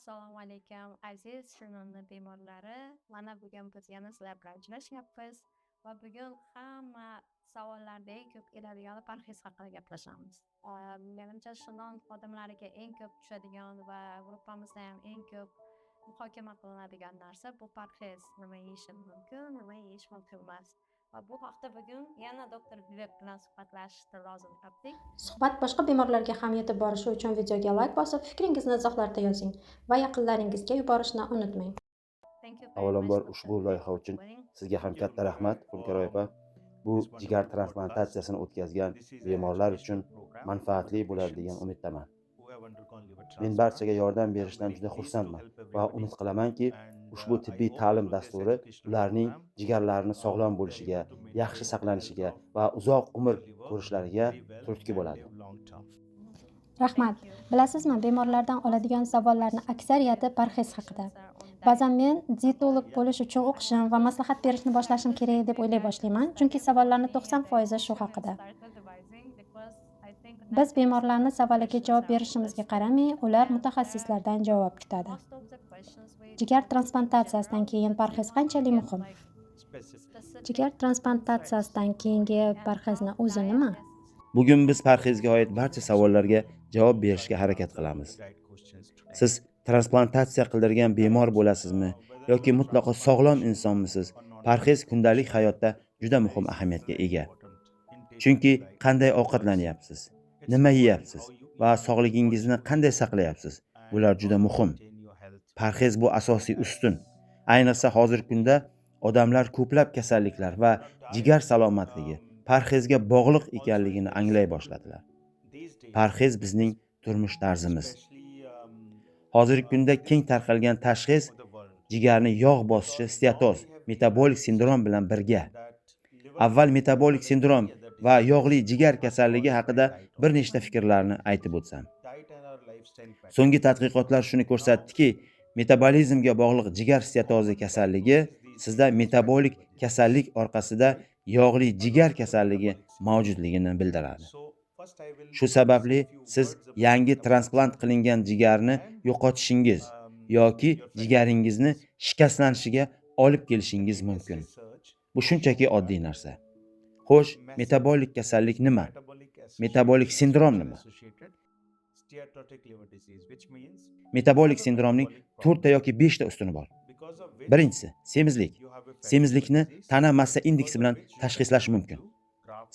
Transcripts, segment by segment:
Assalomu alaykum, aziz Shinonni bemorlari. Mana bugun biz yana sizlar bilan uchrashyapmiz va bugun hamma savollarda eng ko'p keladigan parhez haqida gaplashamiz. Menimcha, Shinon xodimlariga eng ko'p tushadigan va gruppamizda ham eng ko'p muhokama qilinadigan narsa bu parhez. Nima yeyishim mumkin, nima yeyish mumkin emas. Va bu haqda bugun yana doktor Vivek bilan suhbatlashishni lozim topdik. Suhbat boshqa bemorlarga ham yetib borishi uchun videoga layk bosib, fikringizni izohlarda yozing va yaqinlaringizga yuborishni unutmang. Avvalambor, ushbu loyiha uchun sizga ham katta rahmat, Hulkaroy opa. Bu jigar transplantatsiyasini o'tkazgan bemorlar uchun manfaatli bo'ladi degan umiddaman. Men barchaga yordam berishdan juda xursandman va umid qilamanki, ushbu tibbiy ta'lim dasturi ularning jigarlarini sog'lom bo'lishiga, yaxshi saqlanishiga va uzoq umr ko'rishlariga turtki bo'ladi. Rahmat. Bilasizmi, bemorlardan oladigan savollarni aksariyati parhez haqida. Ba'zan men dietolog bo'lish uchun o'qishim va maslahat berishni boshlashim kerak deb o'ylay boshlayman, chunki savollarni 90% shu haqida. Biz bemorlarni savoliga javob berishimizga qaramay, ular mutaxassislardan javob kutadi. Jigar transplantatsiyasidan keyin parhez qanchalik muhim? Jigar transplantatsiyasidan keyingi parhezni o'zi nima? Bugun biz parhezga oid barcha savollarga javob berishga harakat qilamiz. Siz transplantatsiya qildirgan bemor bo'lasizmi yoki mutlaqo sog'lom insonmisiz? Parhez kundalik hayotda juda muhim ahamiyatga ega. Chunki qanday ovqatlanyapsiz, nima yeyapsiz va sog'ligingizni qanday saqlayapsiz? Bular juda muhim. Parhez bu asosiy ustun. Ayniqsa hozirgi kunda odamlar ko'plab kasalliklar va jigar salomatligi parhezga bog'liq ekanligini anglay boshladilar. Parhez bizning turmush tarzimiz. Hozirgi kunda keng tarqalgan tashxis jigarni yog' bosishi steatoz, metabolik sindrom bilan birga. Avval metabolik sindrom va yog'li jigar kasalligi haqida bir nechta fikrlarni aytib o'tsam. So'nggi tadqiqotlar shuni ko'rsatdiki, metabolizmga bog'liq jigar steatozi kasalligi sizda metabolik kasallik orqasida yog'li jigar kasalligi mavjudligini bildiradi. Shu sababli siz yangi transplant qilingan jigarni yo'qotishingiz yoki jigaringizni shikastlanishiga olib kelishingiz mumkin. Bu shunchaki oddiy narsa. Xo'sh, metabolik kasallik nima? Metabolik sindrom nima? Metabolik sindromning 4 ta yoki 5 ta ustuni bor. Birinchisi semizlik. Semizlikni tana massa indeksi bilan tashxislash mumkin.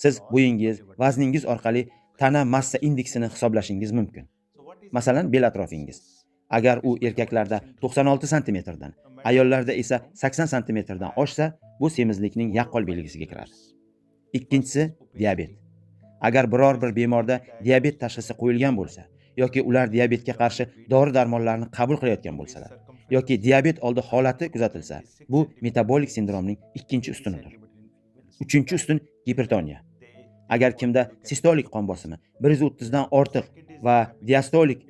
Siz bo'yingiz, vazningiz orqali tana massa indeksini hisoblashingiz mumkin. Masalan, bel atrofingiz. Agar u erkaklarda 96 santimetrdan, ayollarda esa 80 santimetrdan oshsa, bu semizlikning yaqqol belgisiga kiradi. Ikkinchisi diabet. Agar biror bir bemorda diabet tashxisi qo'yilgan bo'lsa yoki ular diabetga qarshi dori-darmonlarni qabul qilayotgan bo'lsalar yoki diabet oldi holati kuzatilsa, bu metabolik sindromning ikkinchi ustunidir. Uchinchi ustun gipertoniya. Agar kimda sistolik qon bosimi 130 dan ortiq va diastolik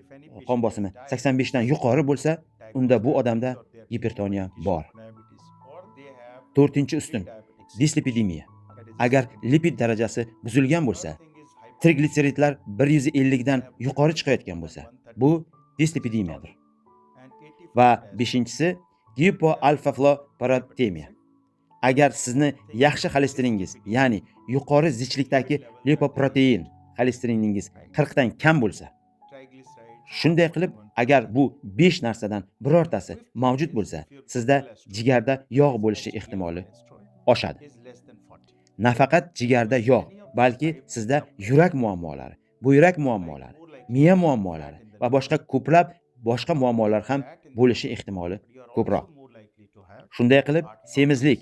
qon bosimi 85 dan yuqori bo'lsa, unda bu odamda gipertoniya bor. To'rtinchi ustun dislipidemiya. Agar lipid darajasi buzilgan bo'lsa, triglitseridlar 150 dan yuqori chiqayotgan bo'lsa, bu dislipidemiyadir. Va beshinchisi gipoalfafloparotemiya. Agar sizni yaxshi xolesteriningiz, ya'ni yuqori zichlikdagi lipoprotein xolesteriningiz 40 dan kam bo'lsa, shunday qilib, agar bu 5 narsadan birortasi mavjud bo'lsa, sizda jigarda yog' bo'lishi ehtimoli oshadi. Nafaqat jigarda yog', balki sizda yurak muammolari, buyrak muammolari, miya muammolari va boshqa ko'plab boshqa muammolar ham bo'lishi ehtimoli ko'proq. Shunday qilib, semizlik,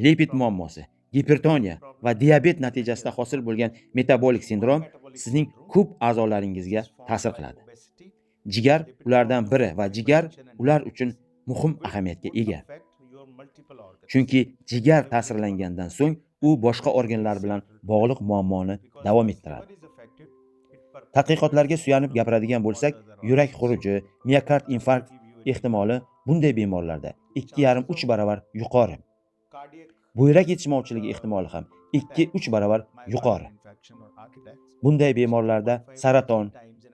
lipid muammosi, gipertoniya va diabet natijasida hosil bo'lgan metabolik sindrom sizning ko'p a'zolaringizga ta'sir qiladi. Jigar ulardan biri va jigar ular uchun muhim ahamiyatga ega. Chunki jigar ta'sirlangandan so'ng u boshqa organlar bilan bog'liq muammoni davom ettiradi. Tadqiqotlarga suyanib gapiradigan bo'lsak, yurak xuruji, miokard infarkt ehtimoli bunday bemorlarda 2,5-3 barobar yuqori. Buyrak yetishmovchiligi ehtimoli ham 2-3 barobar yuqori. Bunday bemorlarda saraton,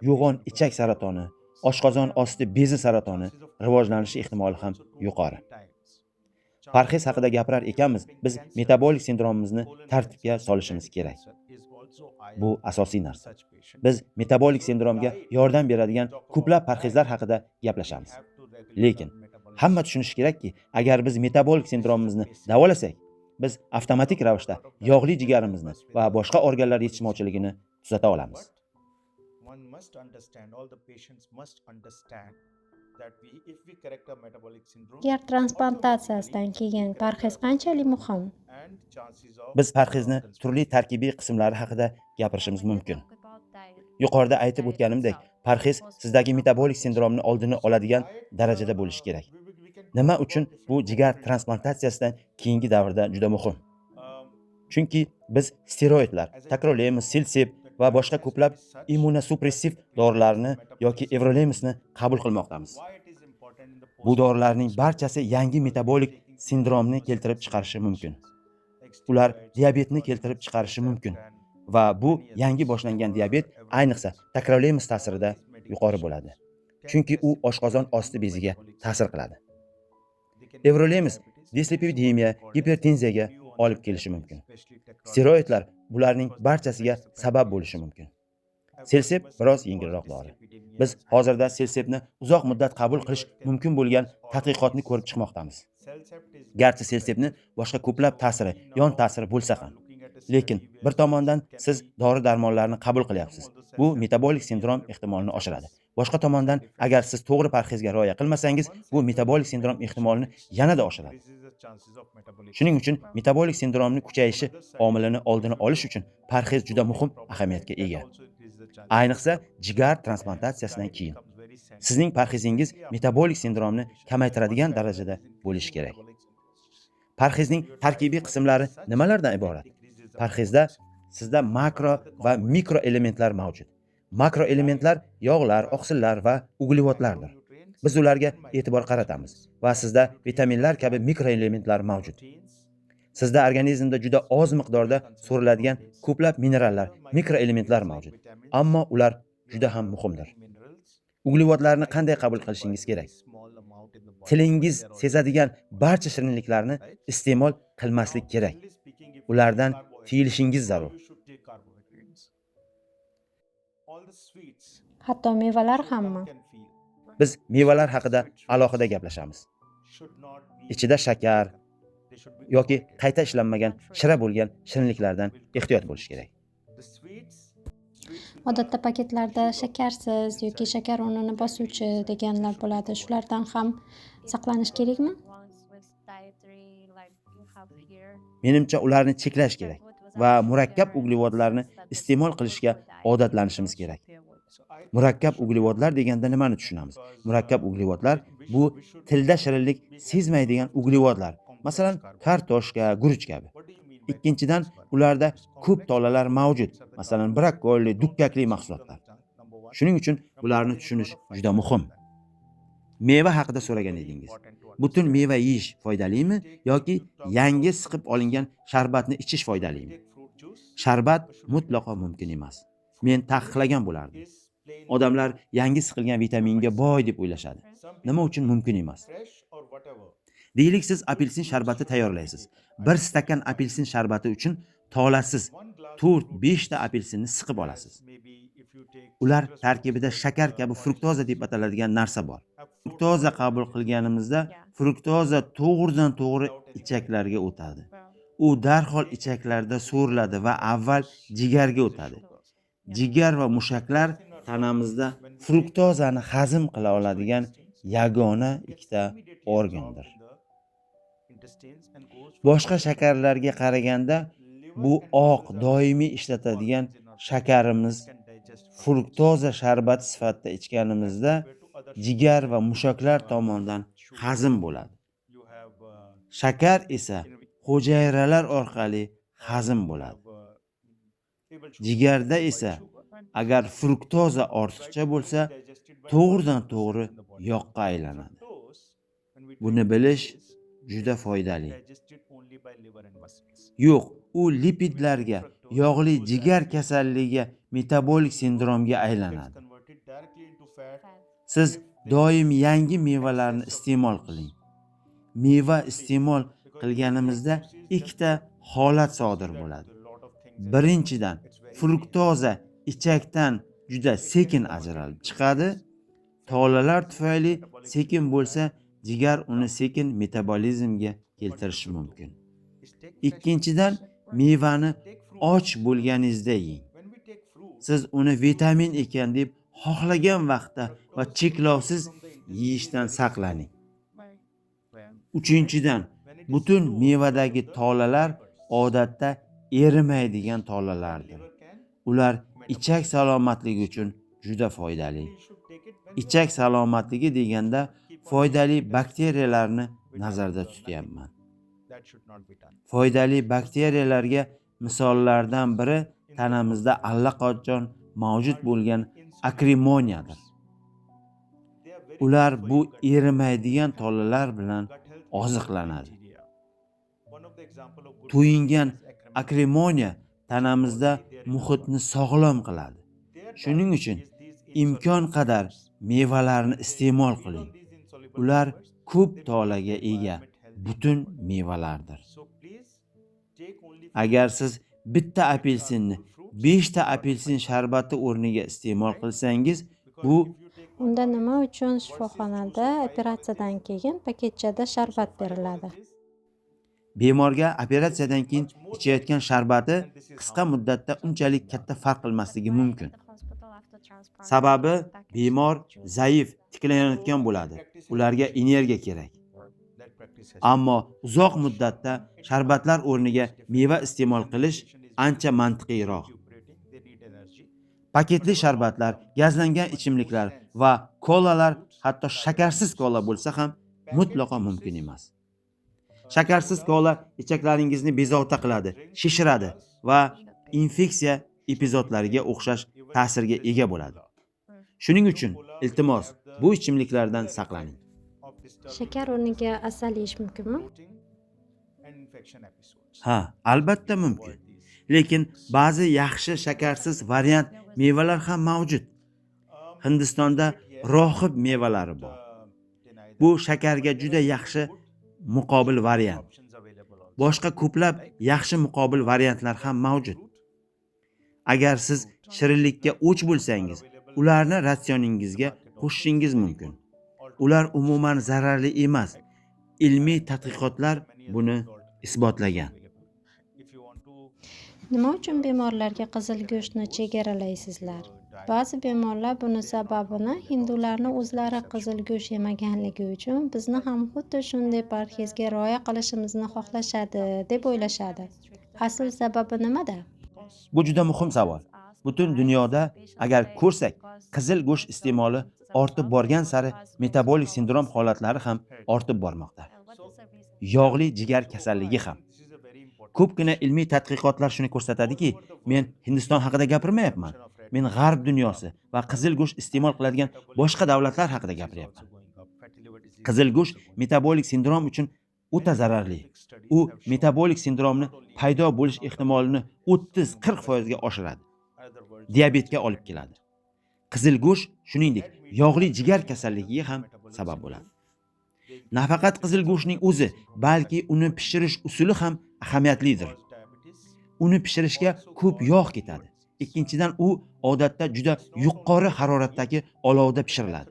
yo'g'on ichak saratoni, Oshqozon osti bezi saratoni rivojlanishi ehtimoli ham yuqori. Parhez haqida gapirar ekanmiz, biz metabolik sindromimizni tartibga solishimiz kerak. Bu asosiy narsa. Biz metabolik sindromga yordam beradigan ko'plab parhezlar haqida gaplashamiz. Lekin hamma tushunishi kerakki, agar biz metabolik sindromimizni davolasak, biz avtomatik ravishda yog'li jigarimizni va boshqa organlar yetishmovchiligini tuzata olamiz. One must understand, all the patients must understand that if we correct our metabolic syndrome, Jigar transplantatsiyasidan keyin parhez qanchalik muhim? and chances of Biz parhezni turli tarkibiy qismlari haqida gapirishimiz mumkin. Yuqorida aytib o'tganimdek, parhez sizdagi metabolik sindromni oldini oladigan darajada bo'lishi kerak. Nima uchun bu jigar transplantatsiyasidan keyingi davrda juda muhim? Chunki biz steroidlar, takrolimus, CellCept va boshqa ko'plab immunosupressiv dorilarni yoki everolimusni qabul qilmoqdamiz. Bu dorilarning barchasi yangi metabolik sindromni keltirib chiqarishi mumkin. Ular diabetni keltirib chiqarishi mumkin va bu yangi boshlangan diabet ayniqsa takrolimus ta'sirida yuqori bo'ladi. Chunki u oshqozon osti beziga ta'sir qiladi. Everolimus dislipidemiya, gipertenziyaga olib kelishi mumkin. Steroidlar bularning barchasiga sabab bo'lishi mumkin. CellCept biroz yengilroq dori. Biz hozirda CellCeptni uzoq muddat qabul qilish mumkin bo'lgan tadqiqotni ko'rib chiqmoqdamiz. Garchi CellCeptni boshqa ko'plab ta'siri, yon ta'siri bo'lsa ham. Lekin bir tomondan siz dori-darmonlarni qabul qilyapsiz. Bu metabolik sindrom ehtimolini oshiradi. Boshqa tomondan, agar siz to'g'ri parhezga rioya qilmasangiz, bu metabolik sindrom ehtimolini yanada oshiradi. Shuning uchun metabolik sindromni kuchayishi omilini oldini olish uchun parhez juda muhim ahamiyatga ega. Ayniqsa jigar transplantatsiyasidan keyin. Sizning parhezingiz metabolik sindromni kamaytiradigan darajada bo'lishi kerak. Parhezning tarkibiy qismlari nimalardan iborat? Parhezda sizda makro va mikro elementlar mavjud. Makro elementlar yog'lar, oqsillar va uglevodlardir. Biz ularga e'tibor qaratamiz va sizda vitaminlar kabi mikroelementlar mavjud. Sizda organizmda juda oz miqdorda so'riladigan ko'plab minerallar, mikroelementlar mavjud. Ammo ular juda ham muhimdir. Uglevodlarni qanday qabul qilishingiz kerak? Tilingiz sezadigan barcha shirinliklarni iste'mol qilmaslik kerak. Ulardan tiyilishingiz zarur. Hatto mevalar hammi? Biz mevalar haqida alohida gaplashamiz. Ichida shakar yoki qayta ishlanmagan shira bo'lgan shirinliklardan ehtiyot bo'lish kerak. Odatda paketlarda shakarsiz yoki shakar o'rnini bosuvchi deganlar bo'ladi. Shulardan ham saqlanish kerakmi? Menimcha, ularni cheklash kerak va murakkab uglevodlarni iste'mol qilishga odatlanishimiz kerak. Murakkab uglevodlar deganda nimani tushunamiz? Murakkab uglevodlar bu tilda shirinlik sezmaydigan uglevodlar. Masalan, kartoshka, guruch kabi. Ikkinchidan, ularda ko'p tolalar mavjud. Masalan, brokkoli, dukkakli mahsulotlar. Shuning uchun bularni tushunish juda muhim. Meva haqida so'ragan edingiz. Butun meva yeyish foydalimi yoki yangi siqib olingan sharbatni ichish foydalimi? Sharbat mutlaqo mumkin emas. Men taqiqlagan bo'lardim. Odamlar yangi siqilgan vitaminga boy deb o'ylashadi. Nima uchun mumkin emas? Deylik, siz apelsin sharbati tayyorlaysiz. Bir stakan apelsin sharbati uchun tolasiz 4-5 ta apelsinni siqib olasiz. Ular tarkibida shakar kabi fruktoza deb ataladigan narsa bor. Fruktoza qabul qilganimizda fruktoza to'g'ridan to'g'ri ichaklarga o'tadi. U darhol ichaklarda so'riladi va avval jigarga o'tadi. Jigar va mushaklar tanamizda fruktozani hazm qila oladigan yagona ikkita organdir. Boshqa shakarlarga qaraganda bu oq doimiy ishlatadigan shakarimiz fruktoza sharbati sifatida ichganimizda jigar va mushaklar tomonidan hazm bo'ladi. Shakar esa hujayralar orqali hazm bo'ladi. Jigarda esa agar fruktoza ortiqcha bo'lsa, to'g'ridan to'g'ri yoqqa aylanadi. Buni bilish juda foydali. Yo'q, u lipidlarga, yog'li jigar kasalligiga, metabolik sindromga aylanadi. Siz doim yangi mevalarni iste'mol qiling. Meva iste'mol qilganimizda ikkita holat sodir bo'ladi. Birinchidan, fruktoza ichakdan juda sekin ajralib chiqadi. Tolalar tufayli sekin bo'lsa, jigar uni sekin metabolizmga keltirishi mumkin. Ikkinchidan, mevani och bo'lganingizda yeng. Siz uni vitamin ekan deb xohlagan vaqtda va cheklovsiz yeyishdan saqlaning. Uchinchidan, butun mevadagi tolalar odatda erimaydigan tolalardir. Ular ichak salomatligi uchun juda foydali. Ichak salomatligi deganda foydali bakteriyalarni nazarda tutyapman. Foydali bakteriyalarga misollardan biri tanamizda allaqachon mavjud bo'lgan akrimoniyadir. Ular bu erimaydigan tolalar bilan oziqlanadi. To'yingan akrimoniya tanamizda muhitni sog'lom qiladi. Shuning uchun imkon qadar mevalarni iste'mol qiling. Ular ko'p tolaga ega butun mevalardir. Agar siz bitta apelsinni 5 ta apelsin sharbati o'rniga iste'mol qilsangiz, bu Unda nima uchun shifoxonada operatsiyadan keyin paketchada sharbat beriladi? Bemorga operatsiyadan keyin ichayotgan sharbati qisqa muddatda unchalik katta farq qilmasligi mumkin. Sababi bemor zaif tiklanayotgan bo'ladi. Ularga energiya kerak. Ammo uzoq muddatda sharbatlar o'rniga meva iste'mol qilish ancha mantiqiyroq. Paketli sharbatlar, gazlangan ichimliklar va kolalar, hatto shakarsiz kola bo'lsa ham, mutlaqo mumkin emas. Shakarsiz kola ichaklaringizni bezovta qiladi, shishiradi va infeksiya epizodlariga o'xshash ta'sirga ega bo'ladi. Shuning uchun iltimos, bu ichimliklardan saqlaning. Shakar o'rniga asal yeyish mumkinmi? Ha, albatta mumkin. Lekin ba'zi yaxshi shakarsiz variant mevalar ham mavjud. Hindistonda rohib mevalari bor. Bu shakarga juda yaxshi muqobil variant. Boshqa ko'plab yaxshi muqobil variantlar ham mavjud. Agar siz shirinlikka o'ch bo'lsangiz, ularni ratsioningizga qo'shishingiz mumkin. Ular umuman zararli emas. Ilmiy tadqiqotlar buni isbotlagan. Nima uchun bemorlarga qizil go'shtni chegaralaysizlar? Ba'zi bemorlar buni sababini hindularni o'zlari qizil go'sht yemaganligi uchun bizni ham xuddi shunday parhezga rioya qilishimizni xohlashadi deb o'ylashadi. Asl sababi nimada? Bu juda muhim savol. Butun dunyoda agar ko'rsak, qizil go'sht iste'moli ortib borgan sari metabolik sindrom holatlari ham ortib bormoqda. Yog'li jigar kasalligi ham. Ko'pgina ilmiy tadqiqotlar shuni ko'rsatadiki, men Hindiston haqida gapirmayapman. Men g'arb dunyosi va qizil go'sht iste'mol qiladigan boshqa davlatlar haqida gapiryapman. Qizil go'sht metabolik sindrom uchun o'ta zararli. U metabolik sindromni paydo bo'lish ehtimolini 30-40% ga oshiradi. Diabetga olib keladi. Qizil go'sht shuningdek yog'li jigar kasalligiga ham sabab bo'ladi. Nafaqat qizil go'shtning o'zi, balki uni pishirish usuli ham ahamiyatlidir. Uni pishirishga ko'p yog' ketadi. Ikkinchidan, u odatda juda yuqori haroratdagi olovda pishiriladi.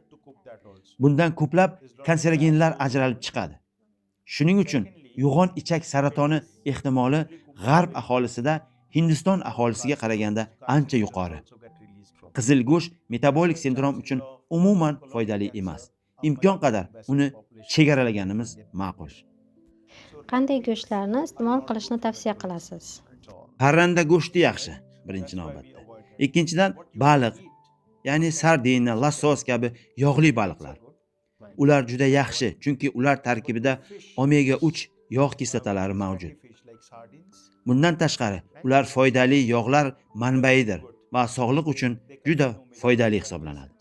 Bundan ko'plab kanserogenlar ajralib chiqadi. Shuning uchun yo'g'on ichak saratoni ehtimoli g'arb aholisida Hindiston aholisiga qaraganda ancha yuqori. Qizil go'sht metabolik sindrom uchun umuman foydali emas. Imkon qadar uni chegaralaganimiz ma'qul. Qanday go'shtlarni iste'mol qilishni tavsiya qilasiz? Parranda go'shti yaxshi, birinchi navbatda. Ikkinchidan, baliq, ya'ni sardina, losos kabi yog'li baliqlar. Ular juda yaxshi, chunki ular tarkibida omega 3 yog' kislotalari mavjud. Bundan tashqari, ular foydali yog'lar manbaidir va sog'liq uchun juda foydali hisoblanadi.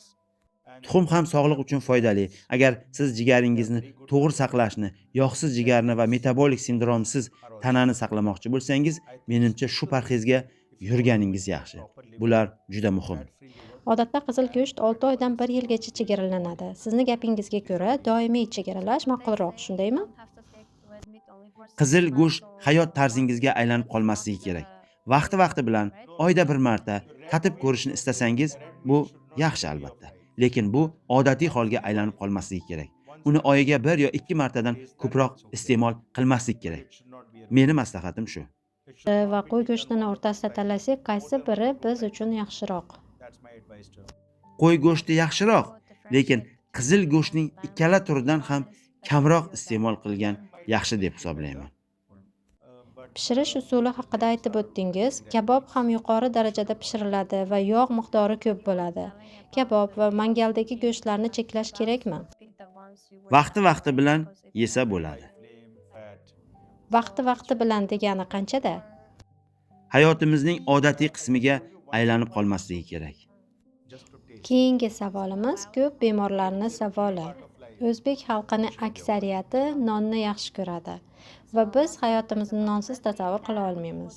Tuxum ham sog'liq uchun foydali. Agar siz jigaringizni to'g'ri saqlashni, yog'siz jigarni va metabolik sindromsiz tanani saqlamoqchi bo'lsangiz, menimcha shu parhezga yurganingiz yaxshi. Bular juda muhim. Odatda qizil go'sht 6 oydan 1 yilgacha chegaralanadi. Sizni gapingizga ko'ra, doimiy chegaralash ma'qulroq, shundaymi? Qizil go'sht hayot tarzingizga aylanib qolmasligi kerak. Vaqti-vaqti bilan oyda bir marta tatib ko'rishni istasangiz, bu yaxshi albatta. Lekin bu odatiy holga aylanib qolmasligi kerak. Uni oyiga 1 yo 2 martadan ko'proq iste'mol qilmaslik kerak. Meni maslahatim shu. Va qo'y go'shtini o'rtasida tanlasak, qaysi biri biz uchun yaxshiroq? Qo'y go'shti yaxshiroq, lekin qizil go'shtning ikkala turidan ham kamroq iste'mol qilgan yaxshi deb hisoblayman. Pishirish usuli haqida aytib o'tdingiz. Kabob ham yuqori darajada pishiriladi va yog' miqdori ko'p bo'ladi. Kabob va mangaldagi go'shtlarni cheklash kerakmi? Vaqti-vaqti bilan yesa bo'ladi. Vaqti-vaqti bilan degani qanchada? Hayotimizning odatiy qismiga aylanib qolmasligi kerak. Keyingi savolimiz ko'p bemorlarning savoli. O'zbek xalqining aksariyati nonni yaxshi ko'radi va biz hayotimizni nonsiz tasavvur qila olmaymiz.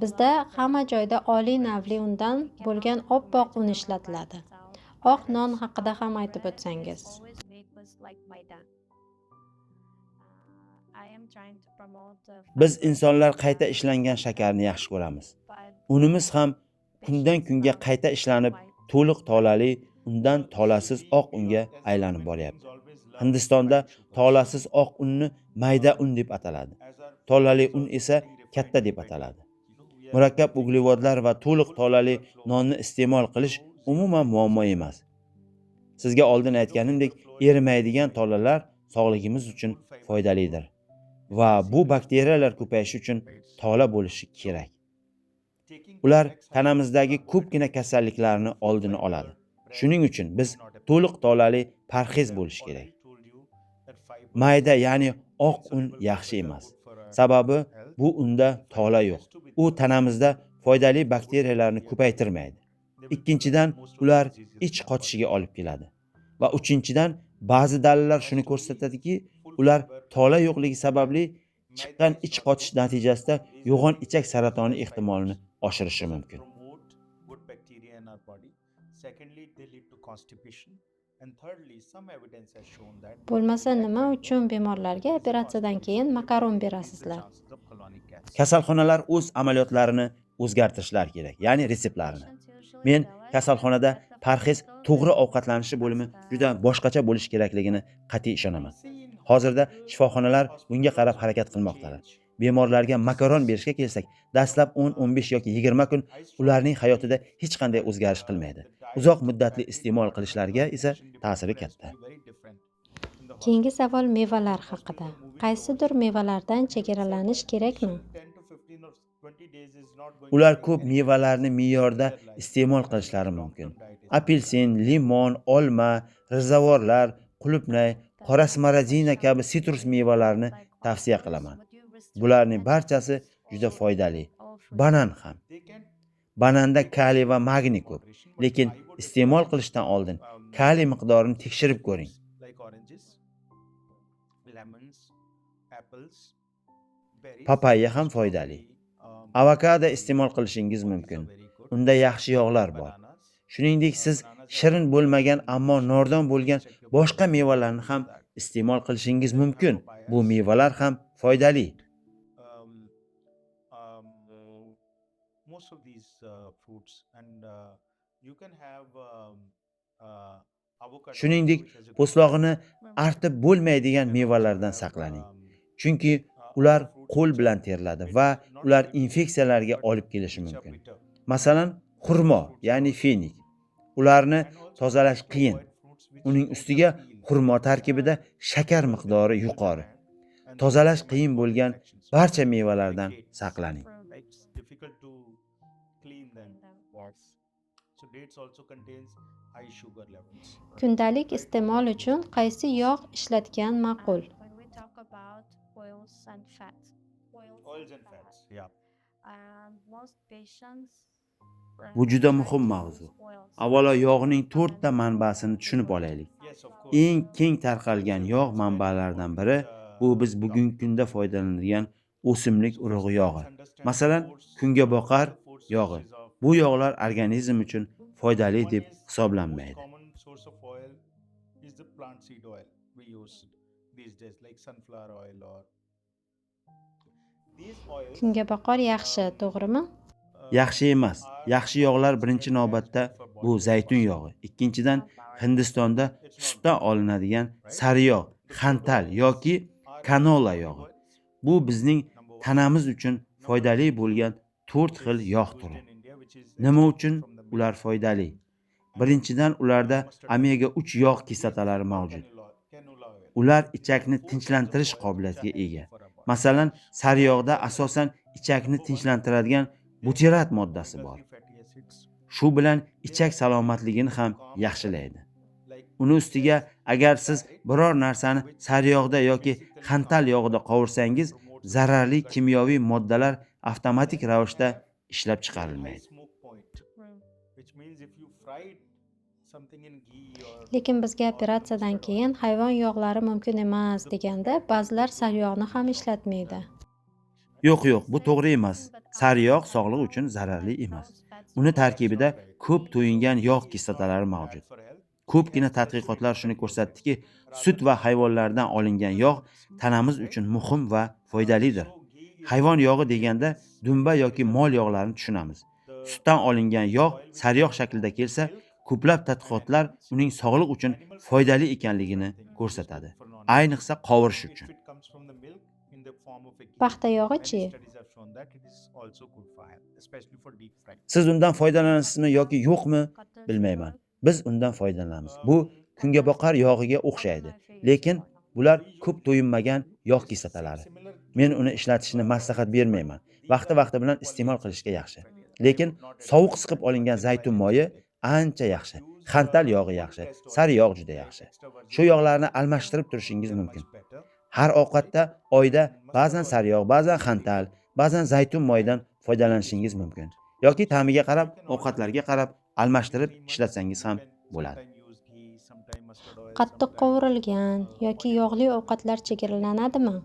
Bizda hamma joyda oliy navli undan bo'lgan oppoq un ishlatiladi. Oq non haqida ham aytib o'tsangiz. Biz insonlar qayta ishlangan shakarni yaxshi ko'ramiz. Unimiz ham kundan kunga qayta ishlanib, to'liq tolali undan tolasiz oq unga aylanib boryapti. Hindistonda tolasiz oq unni mayda un deb ataladi. Tolali un esa katta deb ataladi. Murakkab uglevodlar va to'liq tolali nonni iste'mol qilish umuman muammo emas. Sizga oldin aytganimdek, erimaydigan tolalar sog'ligimiz uchun foydalidir va bu bakteriyalar ko'payishi uchun tola bo'lishi kerak. Ular tanamizdagi ko'pgina kasalliklarni oldini oladi. Shuning uchun biz to'liq tolali parhez bo'lish kerak. Mayda, ya'ni oq un yaxshi emas. Sababi bu unda tola yo'q. U tanamizda foydali bakteriyalarni ko'paytirmaydi. Ikkinchidan, ular ich qotishiga olib keladi. Va uchinchidan, ba'zi dalillar shuni ko'rsatadiki, ular tola yo'qligi sababli chiqqan ich qotish natijasida yo'g'on ichak saratoni ehtimolini oshirishi mumkin. Bo'lmasa nima uchun bemorlarga operatsiyadan keyin makaron berasizlar? Kasalxonalar o'z amaliyotlarini o'zgartirishlari kerak, ya'ni retseptlarini. Men kasalxonada parhez to'g'ri ovqatlanishi bo'limi juda boshqacha bo'lishi kerakligini qat'iy ishonaman. Hozirda shifoxonalar bunga qarab harakat qilmoqdalar. Bemorlarga makaron berishga kelsak, dastlab 10, 15 yoki 20 kun ularning hayotida hech qanday o'zgarish qilmaydi. Uzoq muddatli iste'mol qilishlariga esa ta'siri katta. Keyingi savol mevalar haqida. Qaysidir mevalardan chegaralanish kerakmi? Ular ko'p mevalarni me'yorda iste'mol qilishlari mumkin. Apelsin, limon, olma, rizavorlar, qulupnay, qora smaragdina kabi sitrus mevalarini tavsiya qilaman. Bularning barchasi juda foydali. Banan ham. Bananda kaliy va magniy ko'p, lekin iste'mol qilishdan oldin kaliy miqdorini tekshirib ko'ring. Papayya ham foydali. Avokado iste'mol qilishingiz mumkin. Unda yaxshi yog'lar bor. Shuningdek, siz shirin bo'lmagan, ammo nordon bo'lgan boshqa mevalarni ham iste'mol qilishingiz mumkin. Bu mevalar ham foydali. Shuningdek, po'stlog'ini artib bo'lmaydigan mevalardan saqlaning. Chunki ular qo'l bilan teriladi va ular infeksiyalarga olib kelishi mumkin. Masalan, xurmo, ya'ni fenik. Ularni tozalash qiyin. Uning ustiga xurmo tarkibida shakar miqdori yuqori. Tozalash qiyin bo'lgan barcha mevalardan saqlaning. Kundalik iste'mol uchun qaysi yog' ishlatgan ma'qul? Bu juda muhim mavzu. Avvalo yog'ning 4 ta manbasini tushunib olaylik. Eng keng tarqalgan yog' manbalaridan biri bu biz bugungi kunda foydalanadigan o'simlik urug'i yog'i. Masalan, kungaboqar yog'i. Bu yog'lar organizm uchun foydali deb hisoblanmaydi. Kungaboqar yaxshi, to'g'rimi? Yaxshi emas. Yaxshi yog'lar birinchi navbatda bu zaytun yog'i, ikkinchidan Hindistonda sutdan olinadigan sariyog', xantal yoki kanola yog'i. Bu bizning tanamiz uchun foydali bo'lgan 4 xil yog' turi. Nima uchun ular foydali? Birinchidan, ularda omega 3 yog' kislotalari mavjud. Ular ichakni tinchlantirish qobiliyatiga ega. Masalan, sariyog'da asosan ichakni tinchlantiradigan butirat moddasi bor. Shu bilan ichak salomatligini ham yaxshilaydi. Uni ustiga, agar siz biror narsani sariyog'da yoki xantal yog'ida qovursangiz, zararli kimyoviy moddalar avtomatik ravishda ishlab chiqarilmaydi. Lekin bizga operatsiyadan keyin hayvon yog'lari mumkin emas deganda ba'zilar sariyog'ni ham ishlatmaydi. Yo'q, yo'q, bu to'g'ri emas. Sariyog' sog'liq uchun zararli emas. Uni tarkibida ko'p to'yingan yog' kislotalari mavjud. Ko'pgina tadqiqotlar shuni ko'rsatdiki, sut va hayvonlardan olingan yog' tanamiz uchun muhim va foydalidir. Hayvon yog'i deganda dumba yoki mol yog'larini tushunamiz. Sutdan olingan yog' sariyog' shaklida kelsa, ko'plab tadqiqotlar uning sog'liq uchun foydali ekanligini ko'rsatadi. Ayniqsa qovurish uchun. Paxta yog'i-chi? Siz undan foydalanasizmi yoki yo'qmi, bilmayman. Biz undan foydalanamiz. Bu kungaboqar yog'iga o'xshaydi, lekin bular ko'p to'yinmagan yog' kislotalari. Men uni ishlatishni maslahat bermayman. Vaqti-vaqti bilan iste'mol qilishga yaxshi. Lekin sovuq siqib olingan zaytun moyi ancha yaxshi. Xantal yog'i yaxshi, sariyog' juda yaxshi. Shu yog'larni almashtirib turishingiz mumkin. Har ovqatda oyda ba'zan sariyog', ba'zan xantal, ba'zan zaytun moyidan foydalanishingiz mumkin. Yoki ta'miga qarab, ovqatlarga qarab almashtirib ishlatsangiz ham bo'ladi. Qattiq qovurilgan yoki yog'li ovqatlar chegaralanadimi?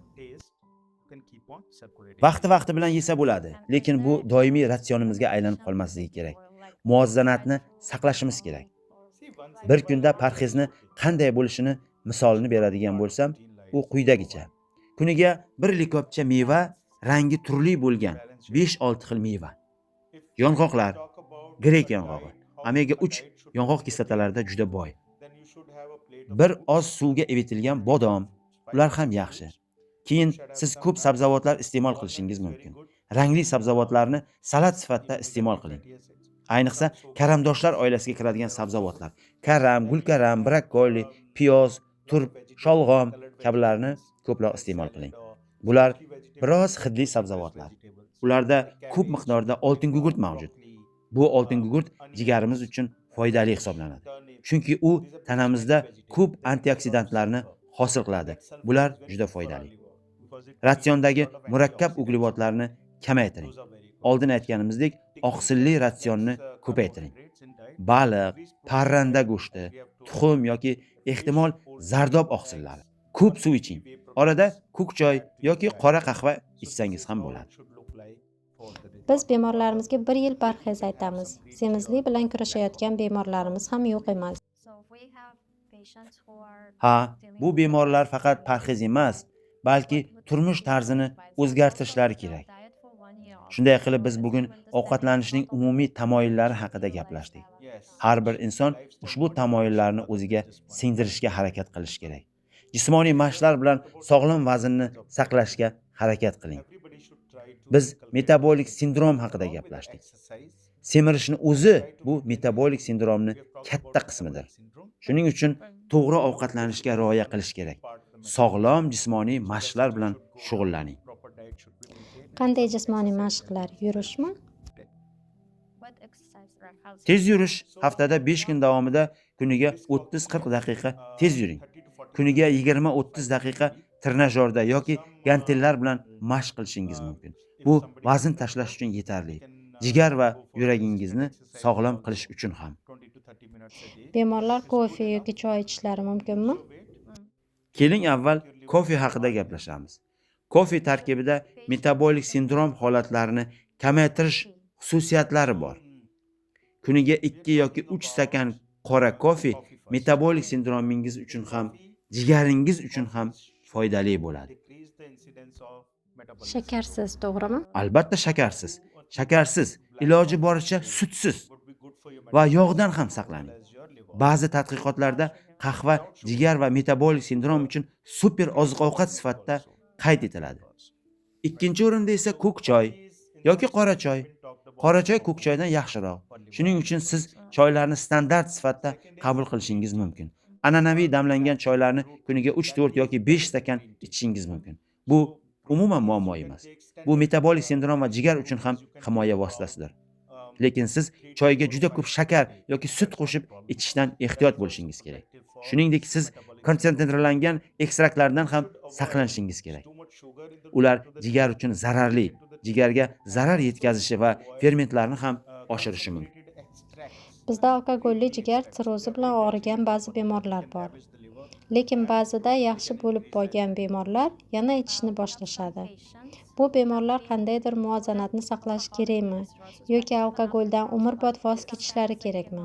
Vaqti-vaqti bilan yesa bo'ladi, lekin bu doimiy ratsionimizga aylanib qolmasligi kerak. Muvozanatni saqlashimiz kerak. Bir kunda parhezni qanday bo'lishini misolini beradigan bo'lsam, u quyidagicha. Kuniga bir likopcha meva, rangi turli bo'lgan 5-6 xil meva. Yong'oqlar, grek yong'og'i, omega 3 yong'oq kislotalarida juda boy. Bir oz suvga evitilgan bodom, ular ham yaxshi. Keyin siz ko'p sabzavotlar iste'mol qilishingiz mumkin. Rangli sabzavotlarni salat sifatida iste'mol qiling. Ayniqsa karamdoshlar oilasiga kiradigan sabzavotlar, karam, gulkaram, brokkoli, piyoz, turp, sholg'om kabilarni ko'proq iste'mol qiling. Bular biroz hidli sabzavotlar. Ularda ko'p miqdorda oltin gugurt mavjud. Bu oltin gugurt jigarimiz uchun foydali hisoblanadi. Chunki u tanamizda ko'p antioksidantlarni hosil qiladi. Bular juda foydali. Ratsiondagi murakkab uglevodlarni kamaytiring. Oldin aytganimizdek, oqsilli ratsionni ko'paytiring. Baliq, parranda go'shti, tuxum yoki ehtimol zardob oqsillari. Ko'p suv iching. Orada ko'k choy yoki qora qahva ichsangiz ham bo'ladi. Biz bemorlarimizga 1 yil parhez aytamiz. Semizlik bilan kurashayotgan bemorlarimiz ham yo'q emas. Ha, bu bemorlar faqat parhez emas, balki turmush tarzini o'zgartirishlari kerak. Shunday qilib biz bugun ovqatlanishning umumiy tamoyillari haqida gaplashdik. Har bir inson ushbu tamoyillarni o'ziga singdirishga harakat qilishi kerak. Jismoniy mashqlar bilan sog'lom vaznni saqlashga harakat qiling. Biz metabolik sindrom haqida gaplashdik. Semirishni o'zi bu metabolik sindromni katta qismidir. Shuning uchun to'g'ri ovqatlanishga rioya qilish kerak. Sog'lom jismoniy mashqlar bilan shug'ullaning. Qanday jismoniy mashqlar? Yurishmi? Tez yurish. Haftada 5 kun davomida kuniga 30-40 daqiqa tez yuring. Kuniga 20-30 daqiqa trenajyorda yoki gantellar bilan mashq qilishingiz mumkin. Bu vazn tashlash uchun yetarli. Jigar va yuragingizni sog'lom qilish uchun ham. Bemorlar kofe yoki choy ichishlari mumkinmi? Keling avval kofe haqida gaplashamiz. Kofe tarkibida metabolik sindrom holatlarini kamaytirish xususiyatlari bor. Kuniga 2 yoki 3 stakan qora kofe metabolik sindromingiz uchun ham, jigaringiz uchun ham foydali bo'ladi. Shakarsiz, to'g'rimi? Albatta shakarsiz. Shakarsiz, iloji boricha sutsiz va yog'dan ham saqlaning. Ba'zi tadqiqotlarda qahva jigar va metabolik sindrom uchun super oziq-ovqat sifatida qayd etiladi. Ikkinchi o'rinda esa ko'k choy yoki qora choy. Qora choy ko'k choydan yaxshiroq. Shuning uchun siz choylarni standart sifatida qabul qilishingiz mumkin. An'anaviy damlangan choylarni kuniga 3, 4 yoki 5 stakan ichishingiz mumkin. Bu umuman muammo emas. Bu metabolik sindrom va jigar uchun ham himoya vositasidir. Lekin siz choyga juda ko'p shakar yoki sut qo'shib ichishdan ehtiyot bo'lishingiz kerak. Shuningdek, siz konsentrlangan ekstraktlardan ham saqlanishingiz kerak. Ular jigar uchun zararli, jigarga zarar yetkazishi va fermentlarni ham oshirishi mumkin. Bizda alkogolli jigar sirrozi bilan og'rigan ba'zi bemorlar bor. Lekin ba'zida yaxshi bo'lib qolgan bemorlar yana ichishni boshlashadi. Bu bemorlar qandaydir muvozanatni saqlashi kerakmi yoki alkogoldan umrbod voz kechishlari kerakmi?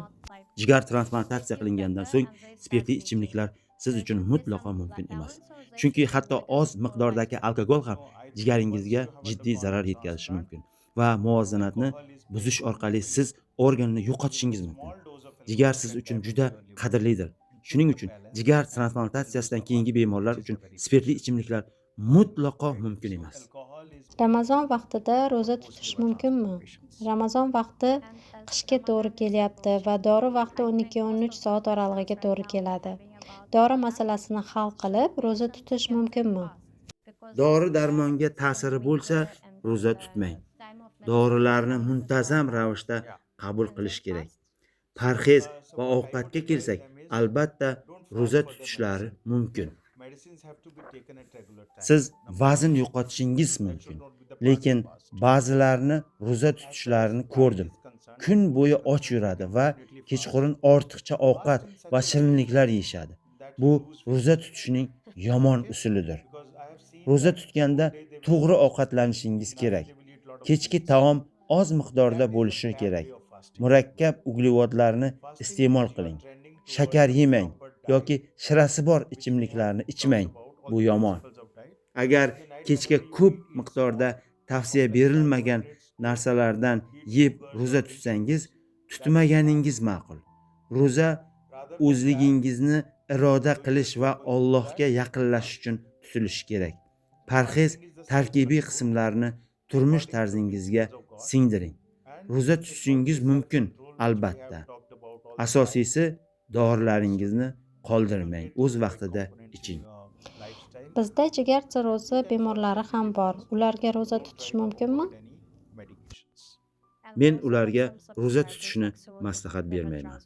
Jigar transplantatsiya qilingandan so'ng spirtli ichimliklar siz uchun mutlaqo mumkin emas. Chunki hatto oz miqdordagi alkogol ham jigaringizga jiddiy zarar yetkazishi mumkin va muvozanatni buzish orqali siz organni yo'qotishingiz mumkin. Jigar siz uchun juda qadrlidir. Shuning uchun jigar transplantatsiyasidan keyingi bemorlar uchun spirtli ichimliklar mutlaqo mumkin emas. Ramazon vaqtida ro'za tutish mumkinmi? Ramazon vaqti qishga to'g'ri kelyapti va dori vaqti 12-13 soat oralig'iga to'g'ri keladi. Dori masalasini hal qilib, ro'za tutish mumkinmi? Dori darmonga ta'siri bo'lsa, ro'za tutmang. Dorilarni muntazam ravishda qabul qilish kerak. Parhez va ovqatga kelsak, albatta ro'za tutishlari mumkin. Siz vazn yo'qotishingiz mumkin, lekin ba'zilarni ro'za tutishlarini ko'rdim. Kun bo'yi och yuradi va kechqurun ortiqcha ovqat va shirinliklar yeyishadi. Bu ro'za tutishning yomon usulidir. Ro'za tutganda to'g'ri ovqatlanishingiz kerak. Kechki taom oz miqdorda bo'lishi kerak. Murakkab uglevodlarni iste'mol qiling. Shakar yemang yoki shirasi bor ichimliklarni ichmang. Bu yomon. Agar kechga ko'p miqdorda tavsiya berilmagan narsalardan yeb ro'za tutsangiz, tutmaganingiz ma'qul. Ro'za o'zligingizni iroda qilish va Allohga yaqinlashish uchun tutilishi kerak. Parhez tarkibiy qismlarini turmush tarzingizga singdiring. Ro'za tutishingiz mumkin albatta. Asosiysi dorilaringizni qoldirmang, o'z vaqtida iching. Bizda jigar sirrozi bemorlari ham bor. Ularga ro'za tutish mumkinmi? Men ularga ro'za tutishni maslahat bermayman.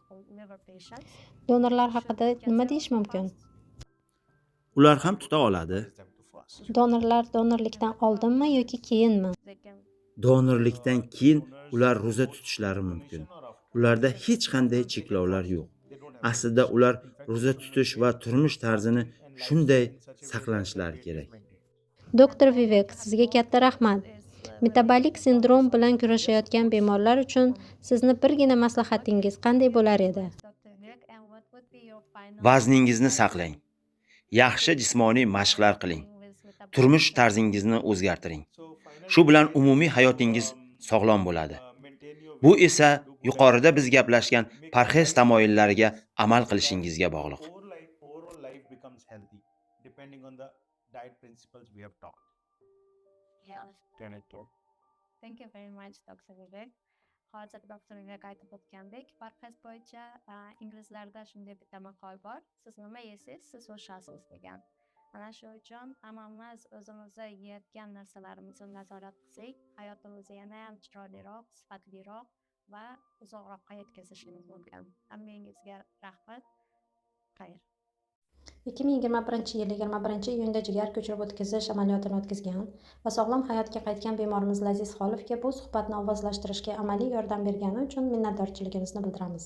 Donorlar haqida nima deyish mumkin? Ular ham tuta oladi. Donorlar donorlikdan oldinmi yoki keyinmi? Donorlikdan keyin ular ro'za tutishlari mumkin. Ularda hech qanday cheklovlar yo'q. Aslida ular ro'za tutish va turmush tarzini shunday saqlanishlari kerak. Doktor Vivek, sizga katta rahmat. Metabolik sindrom bilan kurashayotgan bemorlar uchun sizni birgina maslahatingiz qanday bo'lar edi? Vazningizni saqlang. Yaxshi jismoniy mashqlar qiling. Turmush tarzingizni o'zgartiring. Shu bilan umumiy hayotingiz sog'lom bo'ladi. Bu esa yuqorida biz gaplashgan parhez tamoyillariga amal qilishingizga bog'liq. Thank you very much, Dr. Vivek. Hozir Dr. Vivek aytib o'tgandek, parhez bo'yicha inglizlarda shunday bitta maqol bor: siz nima yesangiz, siz o'shasiz degan. Ana shu uchun hammamiz o'zimizni yeyotgan narsalarimizni nazorat qilsak, hayotimizni yana ham chiroyliroq, sifatliroq va uzoqroqqa yetkazishimiz mumkin. Hammangizga rahmat. Xayr. 2021-yil 21-iyunda jigar ko'chirib o'tkazish amaliyotini o'tkazgan va sog'lom hayotga qaytgan bemorimiz Laziz Xolovga bu suhbatni ovozlashtirishga amaliy yordam bergani uchun minnatdorchiligimizni bildiramiz.